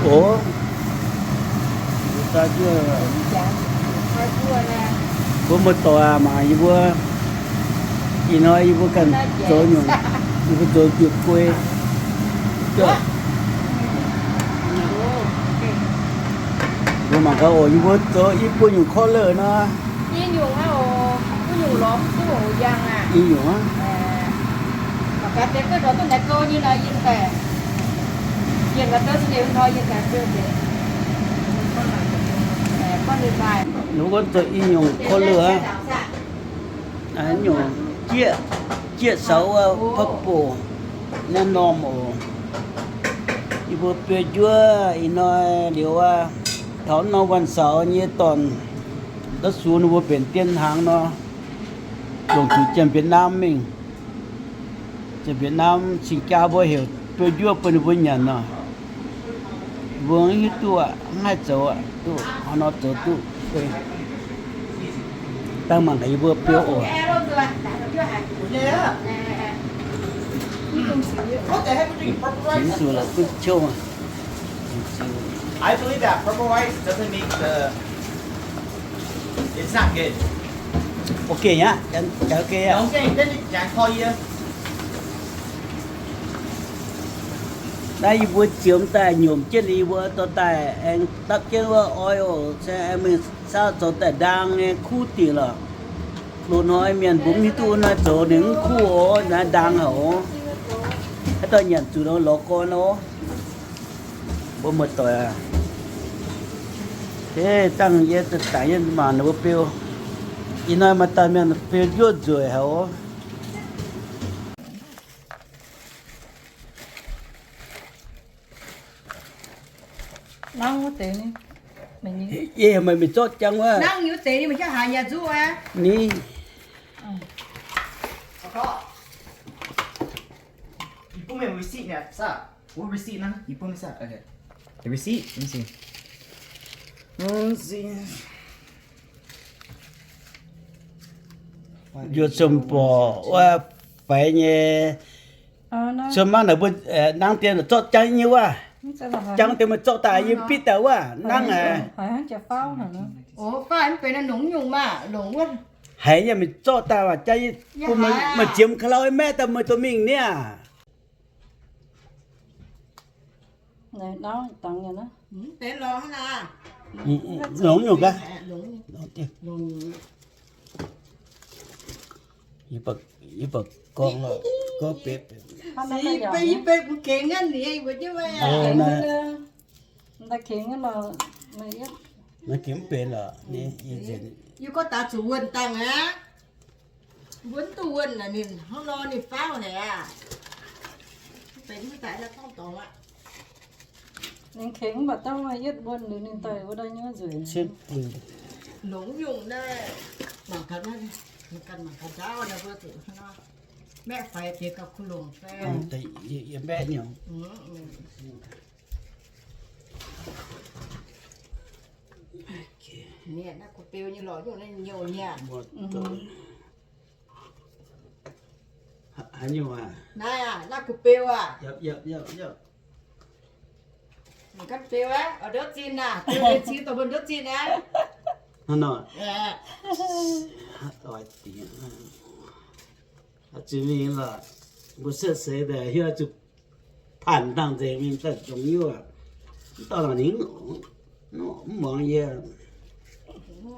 Oc, mbuo muoz-doic aac, mangc yie mbuo ih hnoi yie mbuo ganh zoux nyungc, yie mbuo zoux njiec guei. Mbuo mangc gaax oc, yie mbuo zoux i buo nyungc korv-leuv nor. I nyungc aqv, i nyungc aqv. Ninh mbuo gorngv zoux i nyungc korv-leuv aqv. Nyungc jieqv, jieqv saux wuov purple naaiv norm oc. Yie mbuo biou njuov ih hnoi liuz aqv, taux norm วันเสาร์ nyei dorn, ndortv sux ninh mbuo mbenc dien hnaangx nor, longc zuqc janx-mbietc naamv mingh. Janx-mbietc naamv cing-jaa mbuo heuc biou njuov bun ninh mbuo nyanc nor. Mbuo mv hiuv duqv aqv, mv haih zoux aqv, duqv hnangv nor zoux duqv. Dangh mangc gaax yie mbuo biou oc. Ziex zuqc la'kuqv qouv. I believe that purple rice doesn't make the, it's not good. Ok aqv, janx ok aqv. Naaiv yie mbuo ziemx daaih nyomc jienv, yie mbuo dorh daaih aengx dapv jienv wuov oil oc, se aengx mingh saauv zoux daaih ndaang nyei kuv dingc lorqc. Loz-hnoi mienh mbuo mv hiuv duqv naaiv zoux ninh mv kuv oc, naaiv ndaang haic oc. Haaix dauh nyanc zuqc nor lorz gorn oc. Mbuo muoz-doic aac, dangh yie dangx yie mangc ninh mbuo biou. Ih hnoi maaih dauh mienh biou njuov nzueic haic oc. Yie heuc meih mingh zorqv jangv wuov. Ni. Receipt, receipt. Yie cun borc wuov faix nyei. Cun mangv naaic mbuo nangv dien zorqv jangv nyei wuov. Jangv dien meih zorqv daaih yie bitv daaih wuov nangv aac. Haiz nyei mingh zorqv daaih waac jangv yie bun meih ziemx ka'lau maeqv daaih meih dorh mingh niaa. Longx nyungc gaax. Yie baac gorngv, gorngv benx, naaiv gengh mv benx lorqc. Yie gorngv daaih zuqc wuonh dangh aqv. Mbuo mv duqv wuonh naaic ninh hnangv nor ninh faauv haic aqv. Mv benx mv daaih naaiv gorngv dorngx aqv. Ninh kengx mv baac dangh maaih yietv wuonh liuz ninh daaih wuov daaih nyuoz nzueic. Longx nyungc naaiv, mangc gaax naaiv, ganh mangc gaax njaaux naaiv mbuo zuqc maeqv faix jiex gauh kuh longc fai. Yie maeqv nyungc. Naaiv kuh beu nyei lorqc, nyungc naaiv nyouh nyei aqv. Haaix nyungc aqv? Naaiv aqv, naaiv kuh beu aqv. Ganh beu aqv, ndouv zinh aqv, beu nyei ziux dongh mbuo ndouv zinh aqv. Hnangv nor. Zuqc mingh lorqc, mbuo setv seix daaih hiuv zuqc paanc dangh nzengc mingh daaih zongx nyuoqc. Mv dauh lorqc ninh mv muangx yie.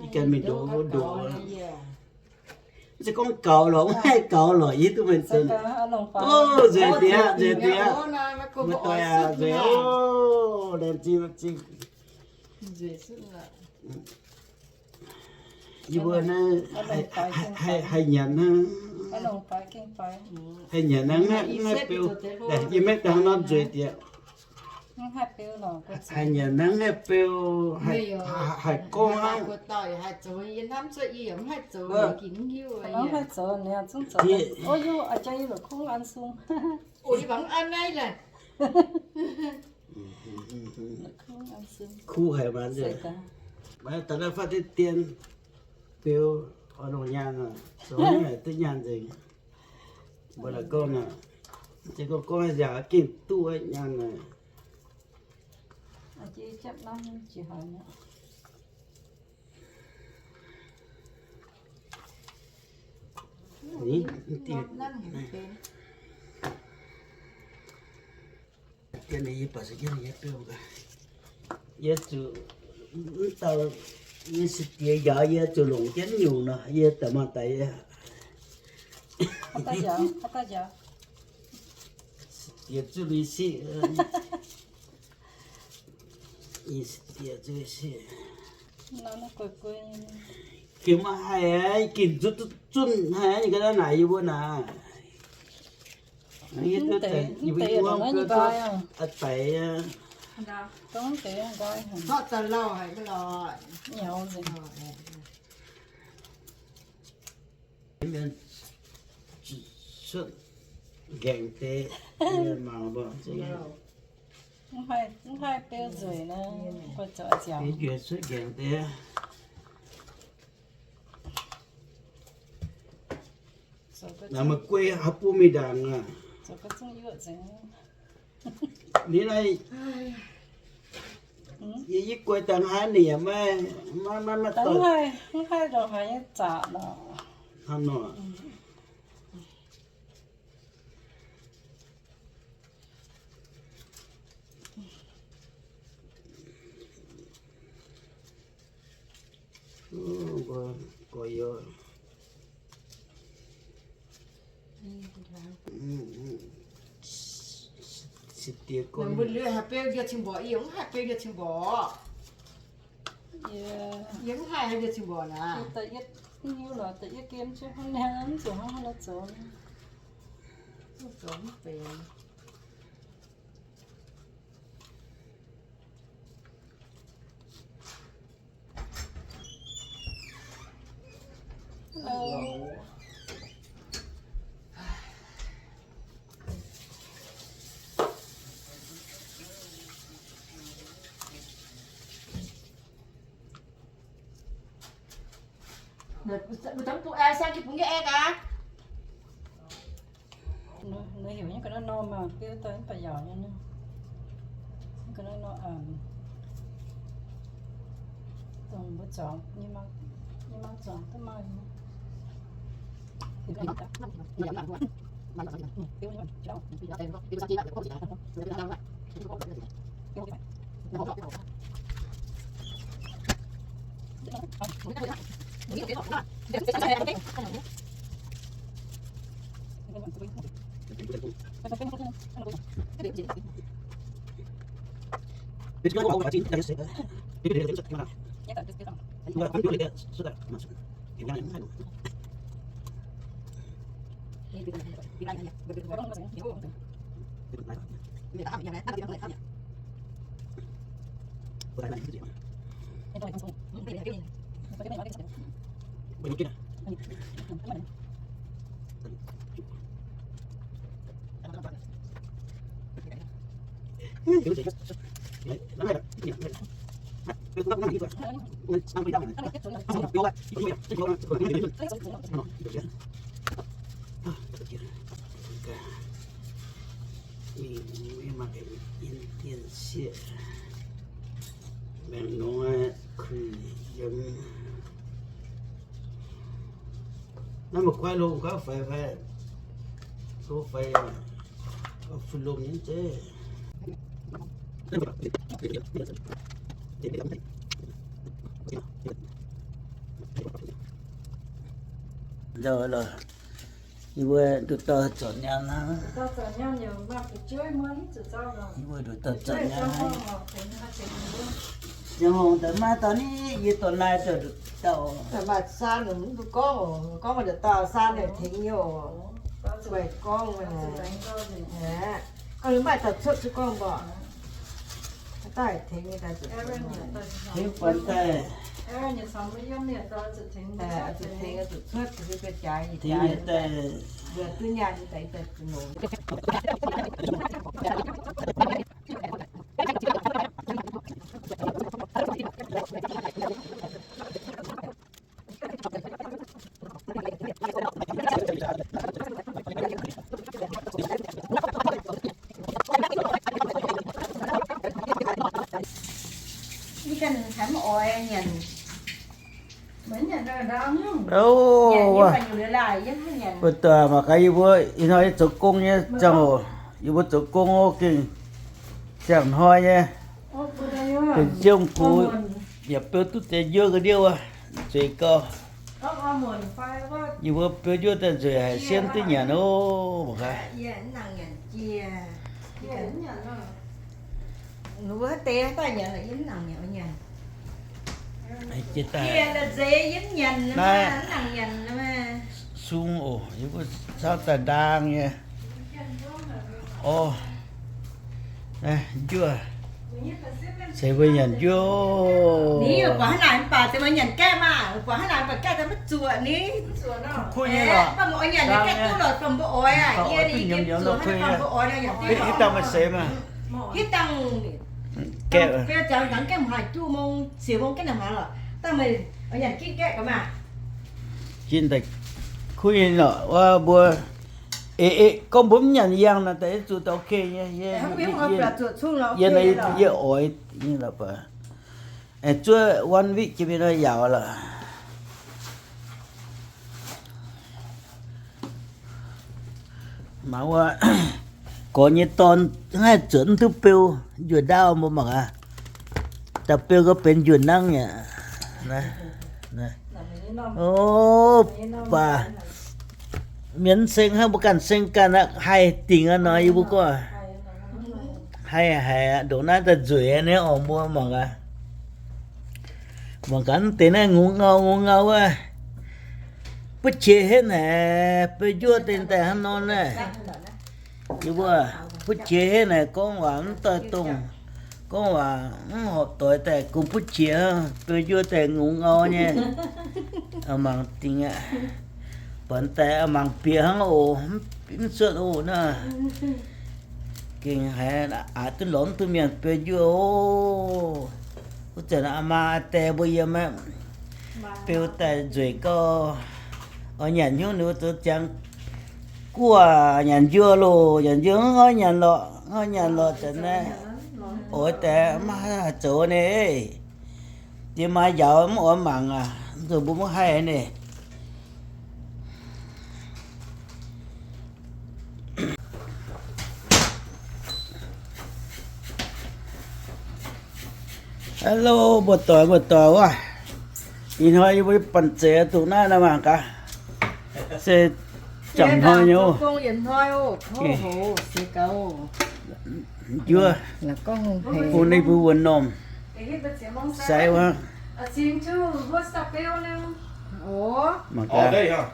Yie ganh mingh ndoqc ndoqc. Mv zeiz gorngv gaux lorqc, mv haih gaux lorqc, yie duqv mienh zunc. Nzueic diex, nzueic diex. Mbuo doic aac, nzueic oc, laengz zingh, laengz zingh. Yie mbuo naaiv haih nyanc naaiv, haih nyanc naaiv mv haih beu. Yie maiv dangh norm nzueic diex. Haih nyanc naaiv mv haih beu, haih gorngv hnangv. Kuv haic maah nzengc. Maiv daaih naaiv faatv deix dien beu, oix longc nyaanh, zoux nyei duqv nyaanh nzengc. Mbuo la'gorngv naaic, Gorngv nziaauc gengh duqv nyaanh. Yie zuqc, mv dauh nyei se diex njaaux yie zuqc longc jienv nyungc nor, yie daaih maaih daaih yie. Diex zuqc lui siqv. Diex zuqc lui siqv. Gengh maiv haih, gengh zuqv zunh haih, ga'naaiv naaic yie mbuo naaic. Daic. Mienh cuotv nqaengc deix, mangc mbuo mv haih beu nzueic nor, mbuo zuqc nziaauc. Cuotv nqaengc deix. Naaiv meih guei haaix bun mingh ndaangc aqv? Ni naaiv, yie, yie guei dangh haaix ninh yaac maiv, maiv, maiv, maiv doic. Mv haih ndongc haaix nyei zaqc lorqc. Hnangv nor. Mbuo gorx youz, se diex gorx, mbuo liuz haih beu njiec cing mborqc, yie mv haih beu njiec cing mborqc. Yie mv haih njiec cing mborqc naaic. Da'yietv hiuv lorqc, da'yietv gem jienv hnangv naaiv, mv zuqc hnangv haaix nor zoux. Mv zoux mv benx. Mbuo dangv bung ae, sang jiex bungx nyei ae gaax. Ninh heuc nyei ga'naaiv norm maah, biouv daaih mv baac yaauc nyei. Nyei ga'naaiv norm, dongh mbuo zuangx nyei, nyei maa zuangx duqv maaih nyei. Naaiv meih guaiv longx gauh faix fai? Tov faix, fui longx nyei zeiv. Yie mbuo nduqc dauh zorc nyaanh hnangv. Yie mbuo nduqc dauh zorc nyaanh. Ziangh hoc daaih maaih dauh ni, yie dorh naaiv zoux nduqc dauh. Maaih saan mv duqv gorngv oc, gorngv maaih nduqc dauh saan naaic tengx nyei oc. Zuqc gorngv, gorngv maaih dauh cuotv zuqc gorngv mbuox. Daaih tengx nyei daaih zuqc tengx buonc daaih. Zuqc tengx zuqc cuotv, zuqc jaaix, tengx jaaix daaih, duqv nyaanh daaih, daaih zuqc longx. Mbuo doic mangc gaax yie mbuo ih hnoi yie zoux gong nyei ziangh hoc, yie mbuo zoux gong o gengh ziangh hnoi nyei, benx ziouv kux yaac beu duqv deix njuov ga'ndiev wuov, zueiz gau. Yie mbuo beu njuov daaih nzueic haic, siemv duqv nyanc o. Mangc gaax. Sung oc, yie mbuo caux daaih ndaang nyei. Orv, njuov, se mbuo nyanc njuov. Kuv nyei lorqc. Hitv dangh maaih seix maah. Jin daaih kuv nyei lorqc, wuov mbuo, eix, gorngv mbuo mv nyanc yangh naaic daaih zuqc daaih ok nyei. Yie, yie oix nyei lorqc baac. Aengx zuov one week jiex mingh nor yaauc lorqc. Mangc wuov, gorx nyei dorn haih zuotc mv duqv beu, njuov ndaauv mbuo mangc aqv. Daaih beu gau benx njuov nangv nyei. O, baac mienh seng hnangv mbuo ganh seng ganh aqv, haih dingc aqv nor yie mbuo gorngv. Haih haic aqv, ndongc naaiv daaih nzueic nyei orqc, mbuo mangc gaax. Mangc gaax mv deix naaiv ngungx ngau ngungx ngau wuov. Butv qiex henv haic, beu njuov deix daaih hnangv nor naaiv. Yie mbuo butv qiex henv haic, gorngv waac mv doix dongh, gorngv waac mv horpc doix daaih kungx butv qiex, beu njuov daaih ngungx ngau nyei. Mangc dingc aqv. Buatc daaih mangc bieqc hnangv oc, mv cuotv oc naaiv. Gengh haiz aax duqv lorz mv duqv mienh beu njuov oc. Wuov zanc aa maa aa die mbuo yiem aqv, beu daaih nzueic gau. Oix nyanc hnyouv ninh mbuo zoux ziangx guoqv nyanc njuov loh, nyanc njuov mv oix nyanc lorqc, mv oix nyanc lorqc zanc naaiv. Oix daaih mv haih zoux ni. Diex maa njaaux mv oix mangc aac, nzunc mbuo mv haih ni. Hello, mbuo doic, mbuo doic wuov. Ih hnoi yie mbuo banh zeic duqv naaiv nor mangc gaax. Se jangx hnoi nyei oc. Njuov. Bun ninh mbuo wuonx normh. Sai wuov. Mangc gaax.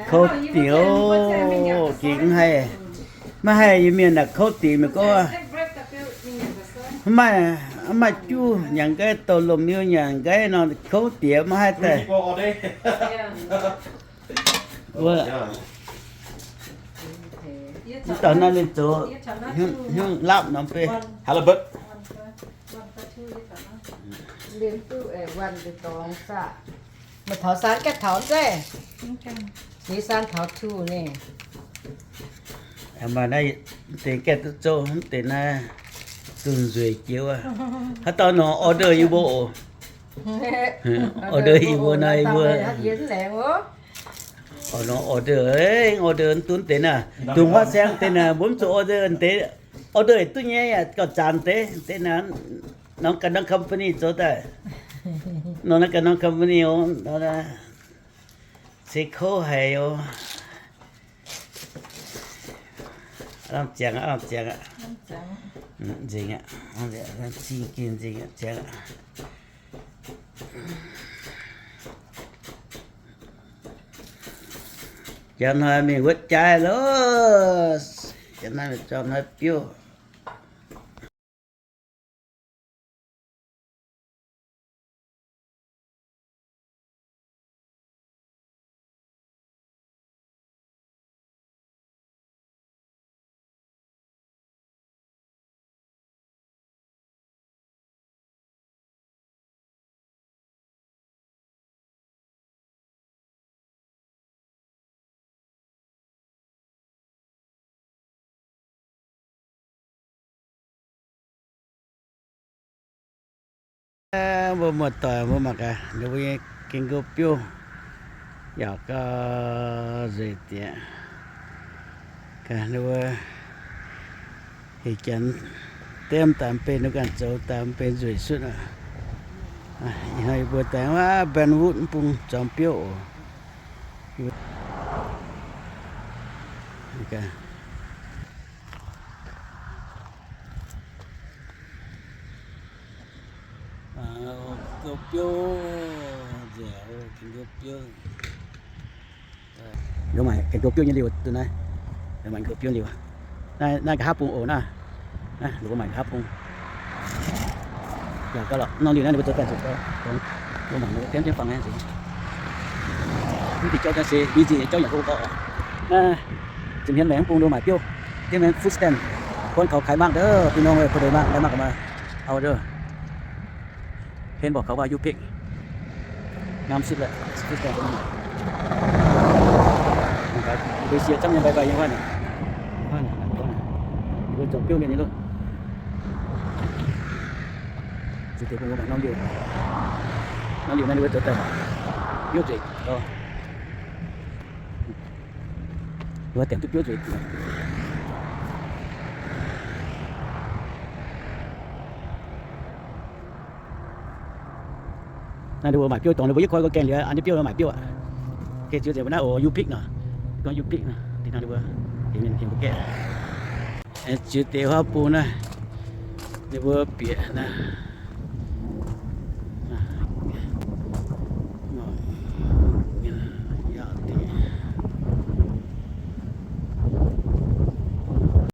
Kouv dingc oc, gengh mv haih. Maiv haih nyei mienh naaic kouv dingc mi'aqv gorngv. Mv maaih, mv maaih juv nyanc nqaiv, dorh lomh miu nyanc nqaiv nor kouv diex maiv haih daaih. Wuov, mv dauh naaiv ninh zoux hnyouv laapv norm beiv. Maaih taux saan gaeqv taux zeiv, jiex saan taux tuh ninh. Maaih naaiv deix gaeqv duqv zouv, mv deix naaiv dunh nzueic jiex wuov. Haaix dauh nor order yie mbuo oc. Order yie mbuo nor yie mbuo. Order, order, order duqv deix naaiv, dungz huaav saeng deix naaiv, mbuo mv zuqc order deix. Order duqv nyei yaac gauh zanc deix, deix naaiv norm ganh norm company zoux daaih. Norm naaiv ganh norm company oc. Se kouv haic oc. Lamh ziangx aqv, lamh ziangx aqv. Nzengc aqv, zingh gengh nzengc aqv, ziangx aqv. Jangx hnoi mingh wuov jaaix loh. Jangx hnoi mingh jangx hnoi biouv. Mbuo muoz-doic mbuo mangc gaax ninh mbuo nyei gengh nqox biouv yaac gauh nzueic dieqc. Gaax ninh mbuo heuc janx dem daaih mv benx, ninh ganh zoux daaih mv benx nzueic sutv aqv. Ih hnoi yie mbuo daaih wuov Brentwood mv bung zuangx biouv oc. Nqox biouv, nqox biouv. Longc maaic gengh nqox biouv nyei liuh duqv naaiv. Longc maaic nqox biouv liuh. Naaiv, naaiv nqa'haav bung oc naaiv. Naaiv longc maaic nqa'haav bung. Yaac gauh lorqc, norm liuh naaiv ninh mbuo zoux daaih zuqc longc maaic nqox biouv jienv fangx nyei nzengc. Mv diuh jauv jaav se mbiz nziex jauv yaac go gauh oc. Naaiv ziepc hmien maengx mv bung ndo maaic biouv. Diev mienh food stamp, buonv kaux kaaix mangc ndov, Binh Nong wuov, pui deix mangc, mangc gaax maaih auv ndov. Hlen mborqc kaux waac U-Pik. Ngaam sutv lorqc, sutv daaih. Mbuo siex camv nyei mbai mbai nyei huaav naaic. Mbuo zoux biouv mienh nyei loh. Zuqc deix bung mbuo mangc norm liuh. Norm liuh naaiv ninh mbuo zoux daaih biouv nzueic gauh. Ninh mbuo dengc duqv biouv nzueic. Naaiv ninh mbuo maaic biouv dongh ninh mbuo yie koi gorqv gaengh liuz an jienv biouv maaic biouv aqv. Gengh ziux nzengc mbuo naaiv oc, U-Pik nor. Gorngv U-Pik nor, dinh hnangv ninh mbuo heuc mienh heuc mbuo gaeqv. Ziux deix huaav bung naaiv, ninh mbuo bieqc naaiv.